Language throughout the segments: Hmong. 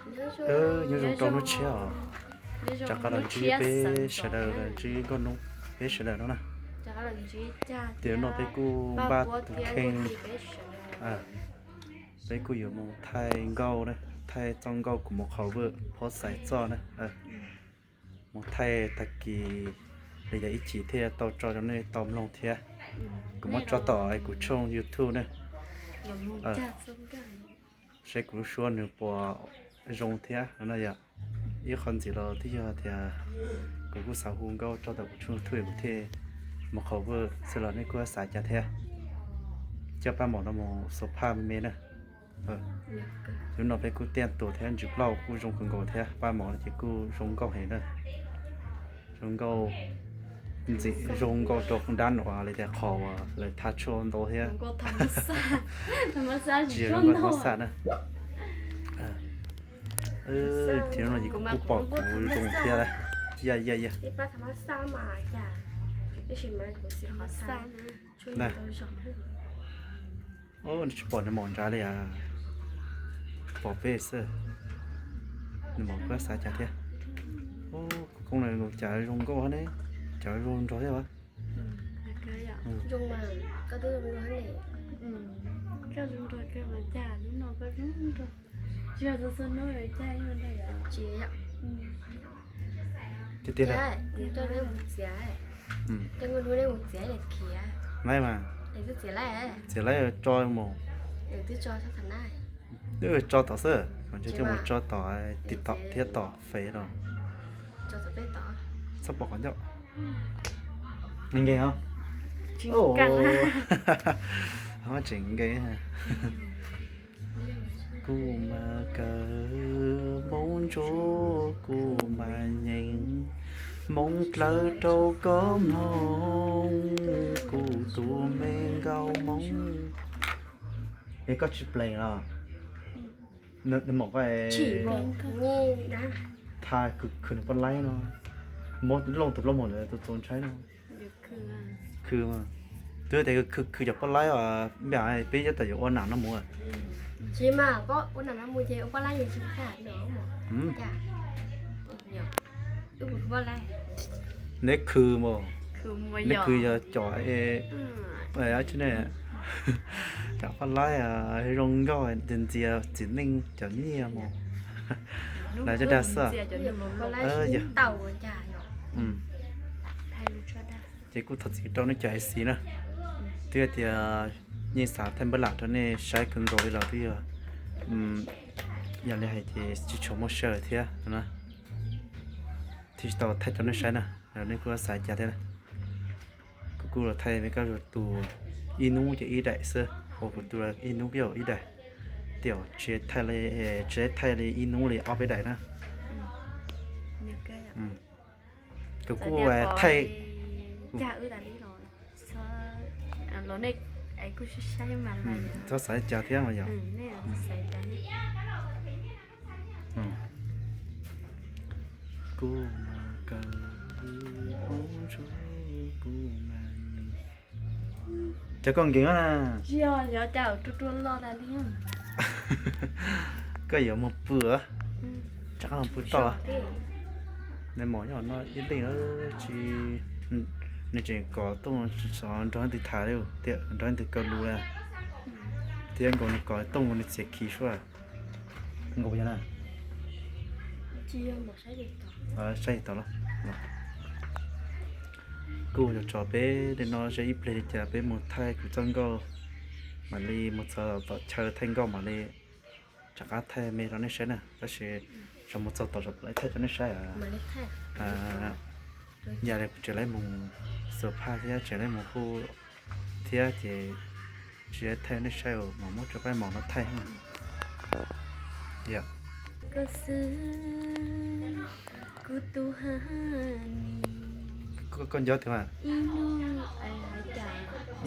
Nyob zoo rau hnub tshiab os. Rov qab los ntsib peb sawv daws, los ntsib nkauj hnub peb sawv daws no na. Tiam no peb kuj npaj tus kheej, peb kuj yuav mus thaij nkauj na, thaij txoj nkauj kuv mus qhov vwj phob xaiv txoj na. Mus thaij tag kis li yog ib chim thiaj tau tso rau nej tau mloog thiab. Kuv muab tso tom kuv tshooj YouTube na. Saib kuv lub suab nws puas zoo thiab no yom. Ib qho ntxiv los twb yog tias kuv kuj xav hu nkauj tso tom kuv tshooj YouTube kuv thiaj mus qhov vwj xwb los nej kuj xav cas thiab. Coj paj maum no mus xua phaj me me na. Hnub no peb kuj tiaj tus thiab ntsis plaub kuj zoo kawg nkaus thiab, paj maum no ces kuj zoo nkauj heev na. Zoo nkauj ntxim, zoo nkauj rau dab uas li tias qhov uas lawv tha tshuaj ntau thiab. Tsis yog zoo nkauj thab xaj na. Ces no ces kuv kuj pom kuv zoo thiab. Ya ya ya. Nws tsis pom nws maum nrad li as, pom peb xwb. Nws maum kuj xav cas thiab. Kuv koob na, cas zoo nkauj ne, cas zoo nrog thiab. Tiag tiag, laib mas, txiav laib tso mus. Wb tso tom xwb, ntshe coj mus tso tom TikTok thiab tom Face los. Txhob pom qhov ncauj. Nkees os. Tseem nkees. Kuv mas kaw Hmoob ntsuab, kuv mas nyeem Hmoob dlawb rau koj mloog, kuv tus me nkauj Hmoob. Es koj tsis plees los? Nws maum koj tha khwv nws poj laib no, muab looj tus plaub muag ntawd tus txaus ntshai no. Khwv, twb tias khwv khwv cov poj laib os, npe peb yav tas yuav ua nam no mus. Neb khwv mas, neb khwv yog cov, cov poj laib zoo nkauj ntxias ntxias txiv neej cov nyiaj mus. Lawv cov dag xwb. Ces kuj thov txim rau nej cov ib xis na, twb tias yeej xav thaij npaj lam rau nej saib kawg nkaus li los twb yog, yog li hais ces tsis tshua muaj sij hawm thiab no, thiaj tsis tau thaij rau nej saib na. Nej kuj xav cas thiab. Kuv kuj los thaij me koj tus ib hnub ces ib daim xwb, ua kuv tus ib hnub peb ib daim, tiam tsis thaij li, tsis thaij li ib hnub li ob peb daim na. Kuv kuj thaij, txhob xav cas thiab mas yog. Kuv mas kaw, kuv mas nkees. Cov koj nkees na. Koj yuav mus pw, rov qab mus pw toj. Nws maum nyob no ib leeg tsis, nws tseem kov tooj nrog leej twg tham li tiam nrog leej twg kaw lus li. Thiab nkaus nws kov tooj nkaus nws txiav khi suab. Nkaus yog na. Saib tau los. Kuj yog tso peb li no ze ib pliag li cas peb mus thaij kuv txoj nkauj, mam li mus txog tom chaw thaij nkauj mam li rov qab thaij me rau nej saib na. Tab sis tso mus txog tom thaij rau nej saib. Yam li kuv tseem laib mus xuas phaj thiab tseem laib mus hu thiab ces tsis thaij nej saib, mam muab cov paj maum no thaij. Koj nco tias mas,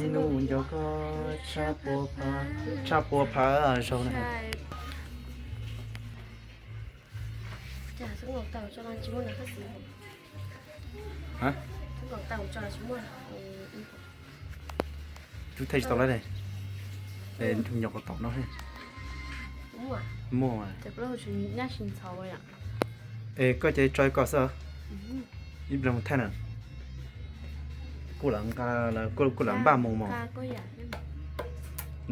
ib hnub nco koj tshaj pua phav zaug na. Twb thaij tsis tau lawm ne. Nyuam qhuav tom no thiab. Muaj. Es koj ces tso kom xwb. Ib pliag mus thaij na. Kuj lam nqa, kuj lam npaj mus mos.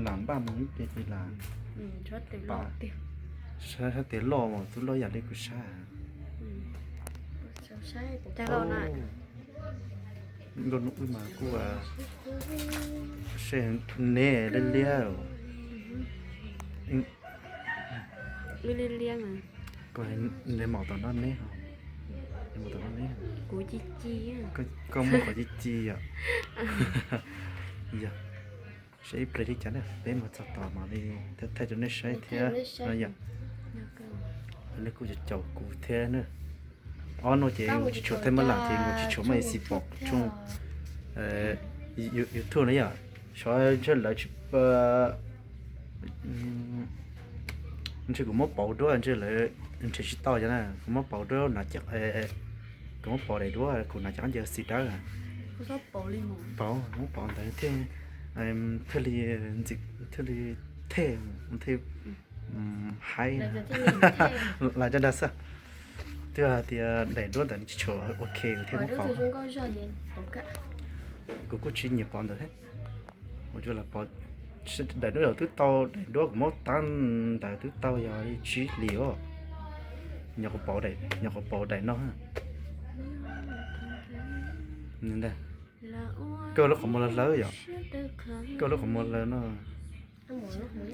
Lam npaj mus ib pliag ces lam. Sab tias loj mas twb loj yam li kuv sab. Nkauj Hnub wb mas kuj seb neb liab liab. Neb maum tom no neb, neb maum tom no neb. Koj muaj qhov ci ci yom. Yog, seb ib pliag li cas na peb mus txog tod mam li thaij rau nej saib thiab. Yog, nej kuj caum kuv thiab na. Ob no ces tsis tshua thaij mab lam ces kuv tsis tshua muaj ib xis pom tshooj YouTube na yom. Xyov ntshe lawv tsis, ntshe kuv muab pauv duab ntshe lawv nrhiav tsis tau yom na. Kuv muab pauv duab na, kuv muab pauv daim duab kuv na cov qab ncaws xis dawb. Pauv, muab pauv ntawd thiaj, thiaj li ntxim, thiaj li thej, thiaj haib. Las caj dag xwb. Twb hais tias daim duab ntawd nws tsis tshua ok thiaj muab pauv. Kuv kuj tsis nyiam pauv ntawd thiab. Ua cas los pauv, daim duab yog twb tau, daim duab kuv muab tab ntawd twb tau yog li tsib hlis os. Nyuam qhuav pauv daim, nyuam qhuav pauv daim no. Koj lub qhov muag lawv hlawv yom. Koj lub qhov muag lawv no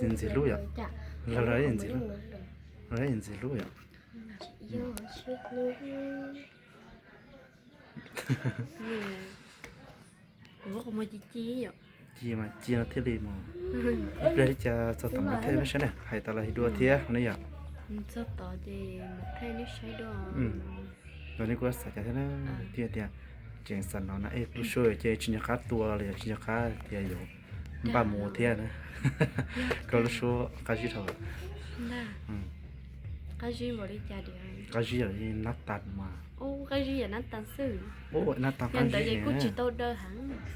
ntxim hlub yom. Lawv ntxim hlub, lawv ntxim hlub yom. Ci mas ci no thiaj li mus. Ib pliag li cas txog tom mus thaij peb saib na, hais tas los hais dua thiab ne yom. Los nej kuj xav cas thiab na, thiaj tias tseem xav no na, ej, kuv sua ces tsis nco qab tua los yog tsis nco qab tias yuav npaj mus thiab na. Koj lub suab qab zib dhau. Qab zib nab tas mas. Nab tas, nab tas qab zib.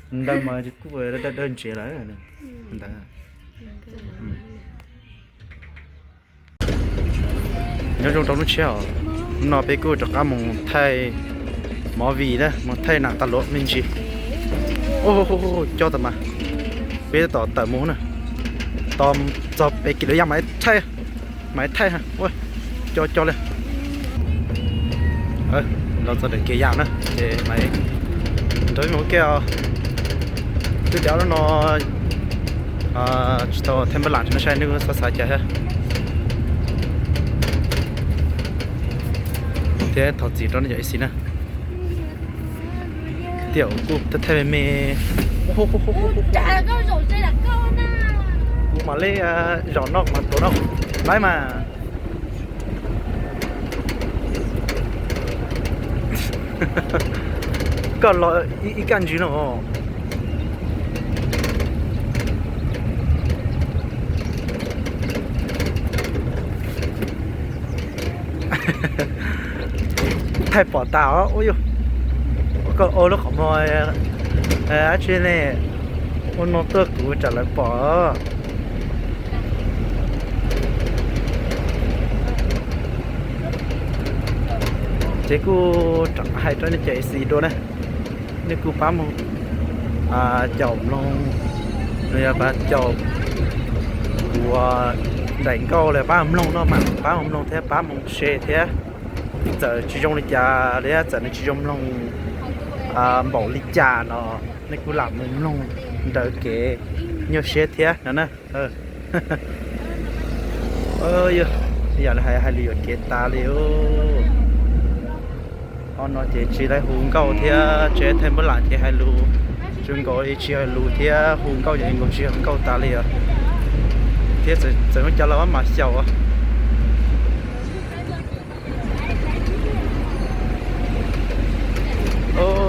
Ntawd mas kuj dawb dawb ntsev lawm ntawd. Nyob zoo rau hnub tshiab os, no peb kuj rov qab mus thaij movie na, mus thaij nam tas luam me ntsis. Coj tas mas, peb tab tom tawm mus na, tos txog pem kiv lwm yam mam thaij, mam thaij, coj coj li. Los txog daim kiv yam na ces mam nrog peb mus ua ke os. Twb tias no tsis tau thaij npaj lam tsis no saib nej xav xav cas thiab. Thiab thov txim rau nej cov ib xis na. Tiam kuj thaij me me. Kuv mam li zaum no mas tuav no laib mas. Koj los ib kaj ntsis no. Thaij pom tas os. Ua yog koj ua lub qhov muag dab tsi ne, ua no tuaj kuv tsam lawv pom. Ces kuj hais rau nej cov ib xis dua na, nej kuj pab mus caum mloog, yog pab caum kuv daim nkauj los pab mloog no mas pab mus mloog thiab pab mus share thiab. Txawm tsis zoo li cas li, txawm nws tsis zoo mloog npaum li cas no, nej kuj lam mus mloog ntawm kev nyuaj siab thiab no na. Yog li hais, hais lus yuam kev tas li. Ob no ces tsis tau hu nkauj thiab, tsis thaij npaj lam ces hais lus zoo nkaus li tsis hais lus thiab, hu nkauj ces nkaus tsis hais nkauj tas li os. Thiab txawm hnub cas los mam xyaum.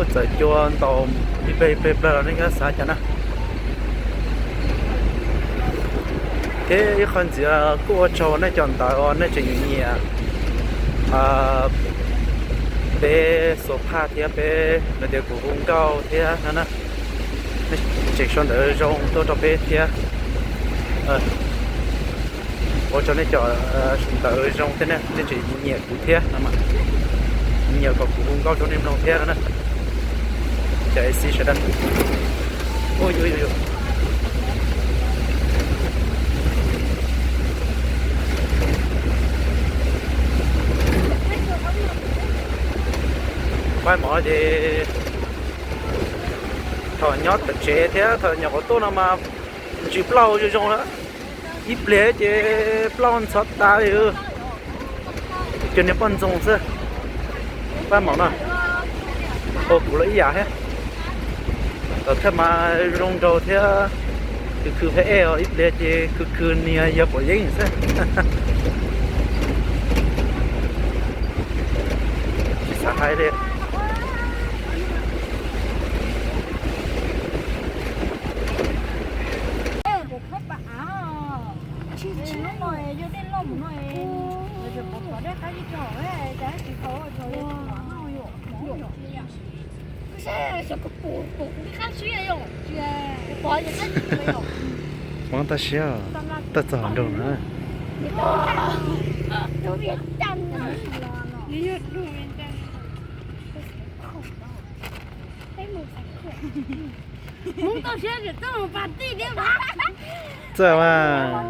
Txawm cua ntaus ib pliag ib pliag los nej xav cas na. Thiab ib qho ntxiv kuj ua tsaug nej cov ntawd uas nej tseem nyiam peb xuas phaj thiab peb hais tias kuv hu nkauj thiab no na. Nej tseem sau ntawv zoo tuaj rau peb thiab. Ua tsaug nej cov sawv daws zoo thiab na, nej tseem nyiam kuv thiab no mas, nyiam kom kuv hu nkauj rau nej mloog thiab no na. Cov A C sawv daws. Pab mov ces thaum nyob tom tsev thiab thaum nyuam qhuav tuaj no mas ntsis plaub zoo zoo na. Ib pliag ces plaub ntxhov tas li. Cov niag poj ntxoog xwb. Pab mov no, ua kuv los ib yam thiab. Thaum thawj mas zoo nraug thiab, khwv khwv phem ej os, ib pliag ces khwv khwv niag yawg quav yeeb xwb. Tsis xav hais li. Hmoob toj siab, tuaj txog nraud na. Hmoob toj siab txawj mas.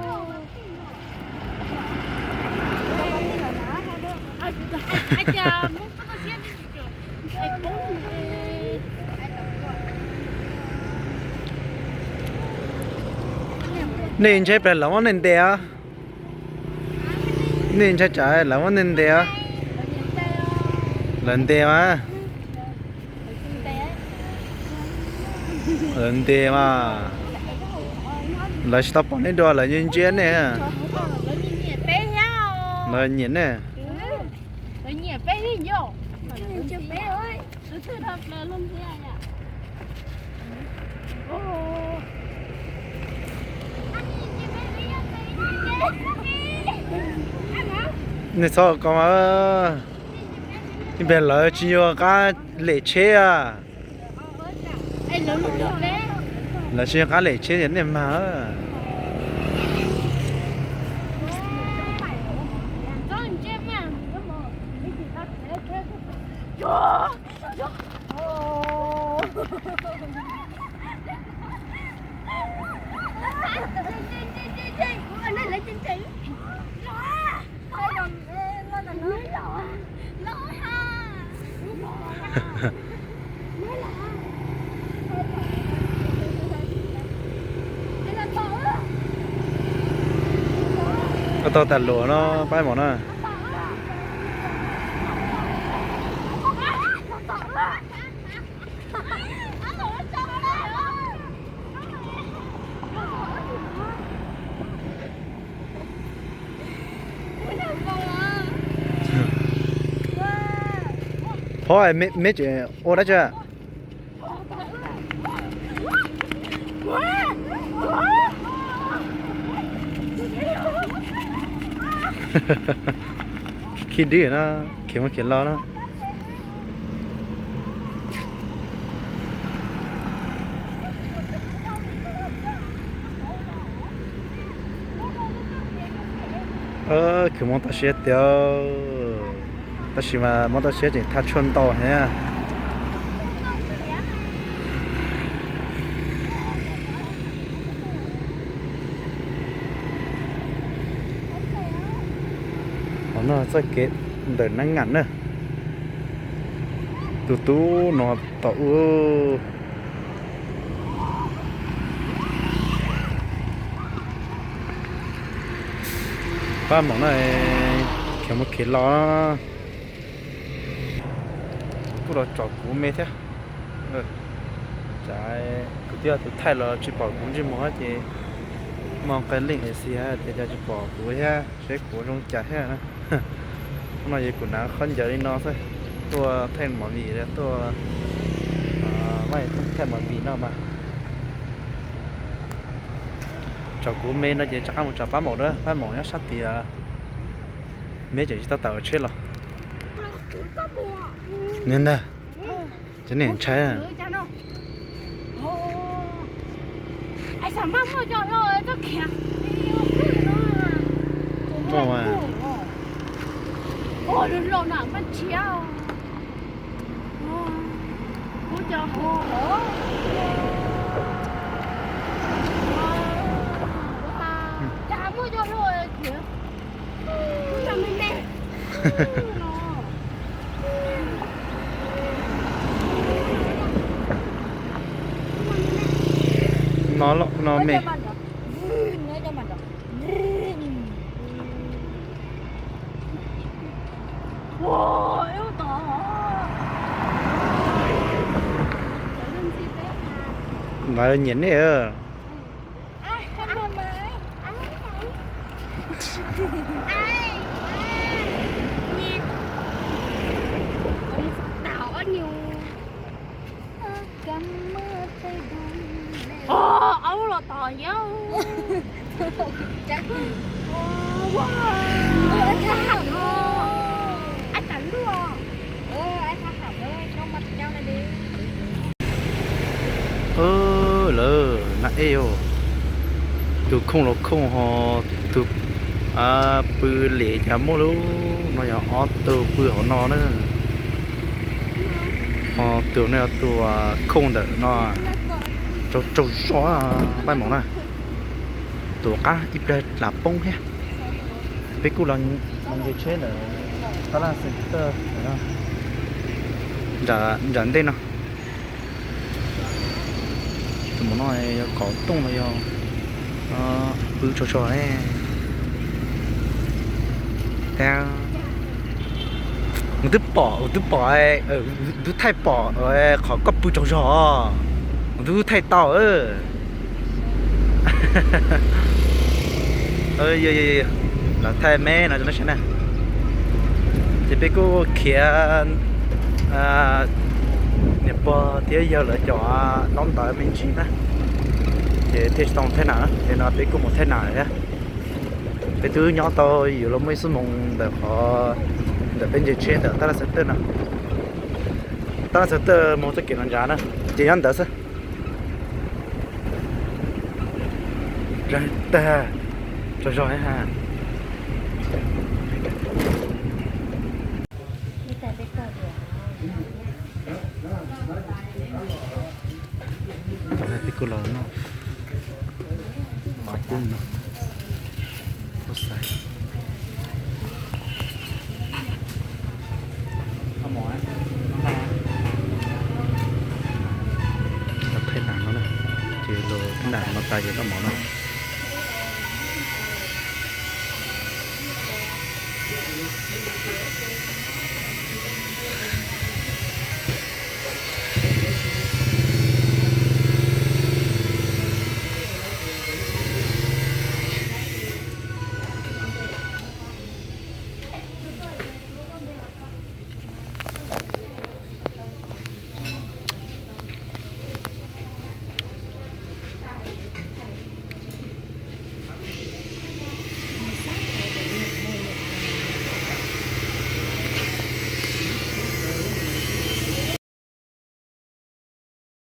Nej ntshai plas lawv muab nej ntes os. Nej ntshai tsam lawv muab nej ntes os. Lawv ntes mas. Lawv ntes mas. Lawv tsis tau pom nej dua lawv ntsia nej. Lawv nyiam nej. Nej txhob ko mas, ib pliag lawv tsis yuav qab lem tsheb a. Lawv tsis yuav qab lem tsheb tias nej mag. Tau tas luam no pab mom na. Phob, meb tseem ua dab tsi? Khib dwb no, khiav mus khiav los no. Khwv Hmoob toj siab tiag, tab sis mas Hmoob toj siab tseem thaj tshuaj ntau thiab. Qhov no txoj kev ntawm Nab Ngam na. Tus tub no tom u. Pab mom no khiav mus khiav los. Kuj los tsom kuv me thiab. Tsam kuv twb yog tus thaij los tsis pom kuv ntsej muag ces muaj qee leej hais tias cov tsis pom kuv thiab seb kuv zoo cas thiab na. Hnub no ces kuv hnav khaub ncaws li no xwb, tuaj thaij movie, tuaj thaij movie no mas. Tsom kuv me no ces rov qab mus tsom pab maum na, pab maum nyob sab tid, me tseem tsis tau tawm tsheb los. Niag ntag, cov niag ntshai. Ais, xam maj muaj cov los txoj khiav. Muaj mas. Ua lub loj na, npaj tshiab. Kuv cov hu hov. Cas muaj cov hlua thiab. Kuv cov me me. No loj no me. Lawv nyiam nej. Aub los tom yau. Ai tas luaj. Lawv na ej, tus khooj los khooj ho, tus pw liam cas muaj lub no yog ob tug pw hauv no na. Ho tus no yog tus khooj ntawm no, tsaug tsaug zog, npaj mov na. Tus qab ib pliag lam poob thiab. Peb kuj los nce tsheb ntawm tab laj xeem tawj nram ntej no. Tus maum no yog qhov tooj los yog pw tsaug zog ne. Kuv twb pom, kuv twb pom, kuv twb thaij pom qhov koj pw tsaug zog, kuv twb thaij tau. Los thaij me no rau nej saib na. Ces peb kuj khiav niam pog thiab yawg lawv cov ntaub ntawv me ntsis na, ces thiaj tsis tau thaij nas. Ces no peb kuj mus thaij nas thiab. Peb twb nyob tau yuav luag muaj ib xuab moos ntawm qhov, ntawm peb nce tsheb ntawm tab laj xeem tawj no. Tab laj xeem tawj mus txoj kev no nrad na, ces nyob ntawd xwb. Tag, tsaug zog ha. Peb kuj los noj qub no, qub xaiv. Thaij nas no na, ces los thaij nas no tas ces noj mov na.